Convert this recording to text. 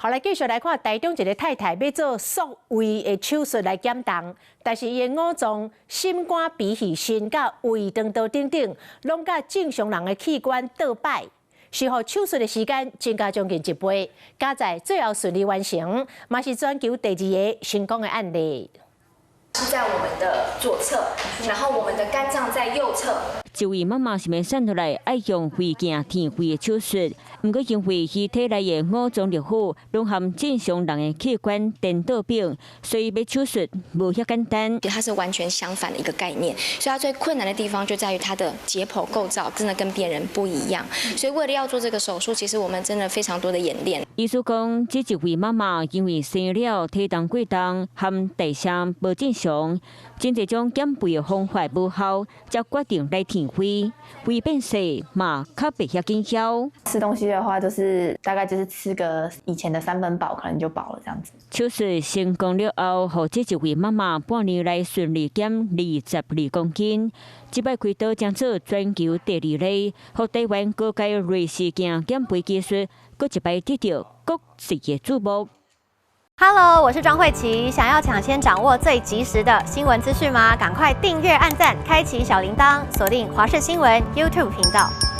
好，來繼續來看台中一个太太欲做縮胃的手術來減重，但是伊的五臟、心肝、脾、肺、腎佮胃腸道等等，攏佮正常人的器官倒擺，是予手術的時間增加將近一倍。佳哉最後順利完成，嘛是全球第二个成功的案例。是在我們的左側，然後我們的肝臟在右側。這位媽媽想欲瘦落來，愛用胃鏡填肺的手術，毋過因為伊體內的五臟六腑攏和正常人的器官顛倒反，所以欲手術無遐簡單。它是完全相反的一個概念，所以它最困難的地方就在於它的解剖構造真的跟別人不一樣。所以為了要做這個手術，其實我們真的非常多的演練。醫師講，這一位媽媽因為生了體重過重和代謝無正常，真濟種減肥的方法無效，才決定來填肺。胃變細嘛，較袂遐緊囂。吃東西的話，就是大概就是吃個以前的三分飽，可能就飽了這樣子。手術成功了後，予這一位媽媽半年內順利減22公斤。這擺開刀將做全球第二例，予台灣高階內視鏡減肥技術，閣一擺得到國際的矚目。 Hello，我是莊慧琪。想要搶先掌握最及時的新聞資訊嗎？趕快訂閱、按讚、開啟小鈴鐺，鎖定華視新聞 YouTube 頻道。